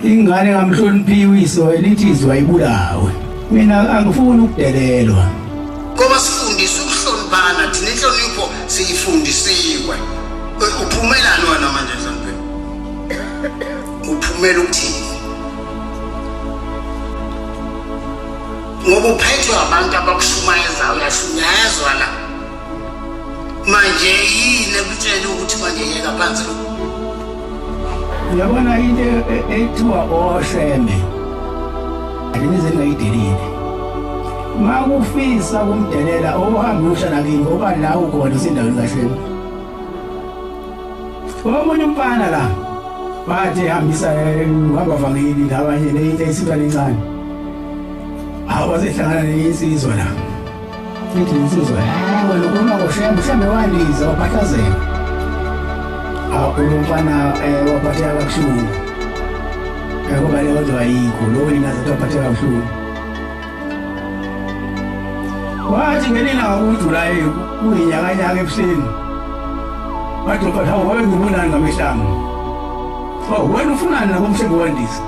Ingane ngamhloniphiwe iso elithi izwa ibulawe. Mina angifuni ukudelelwa. Ngoba sifundiswa ukuhloniphana thina, inhlonipho siyifundisiwe. Uphumelani wena manje enhlonipheni? Uphumela ukuthini? Ngoba uphethwe abantu abakushumayezayo, uyashunyayezwa la. Manje yini ekutshela ukuthi manje yeka phansi lo? Uyabona into ethiwa oshembe nize ningayidelile. Makufisa ukumdelela ohambe uyohlala kini ngoba la ukhona usendaweni kaShembe. Omunye umfana la bathi hambisa uhamba vangeli nabanye neyinto isintwana encane. Hawu wasehlangana nenye insizwa la. Ithi insizwa, wena ukhuluma ngoShembe, uShembe wandiza waphahlazeka. Hawu umfana waphatheka kabuhlungu. Ngoba leyo nto ayikho, lowo nina zathi waphatheka kabuhlungu. Wathi ngelinye ilanga kuJulayi kuyinyakanyaka ebusuku. Wathi mfana, hawu wabe ngibonani ngamehlanga. Oh, wena ufunani nakumshembe wandiza?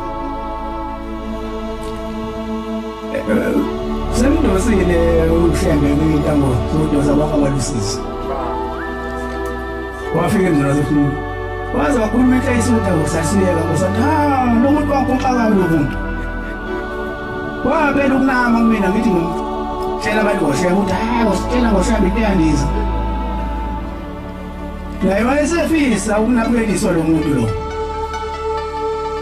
Semdosile uShembe kwintambo zokudosa kwakwalusizi. Wafika emzini wasefuna. Waze wakhuluma into ayisutha ngokusasiyeka ngosathi ha lo muntu wankoxa kabi lo muntu. Wabela ukunama kumina ngithi ngimtshela abantu ngoShembe ukuthi hayi usitshela ngoShembe into eyandiza. Naye wayesefisa ukunakuleliswa lo muntu lo.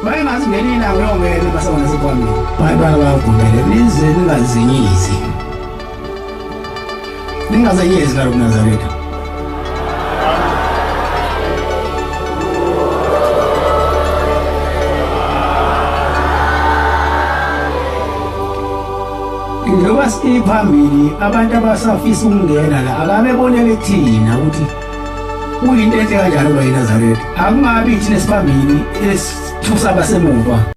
Wayengazi ngelinye ilanga uyongena emasangweni asekwamini. Bantwana bakagumele nize ningazinyizi. Ningazenyezi kaloku Nazaretha. Njengoba siphambili abantu abasafisa ukungena la akabebonele thina ukuthi kuyinto enhle kanjalo uba yiNazaretha. Akungabi thina esiphambili esithusa abasemuva.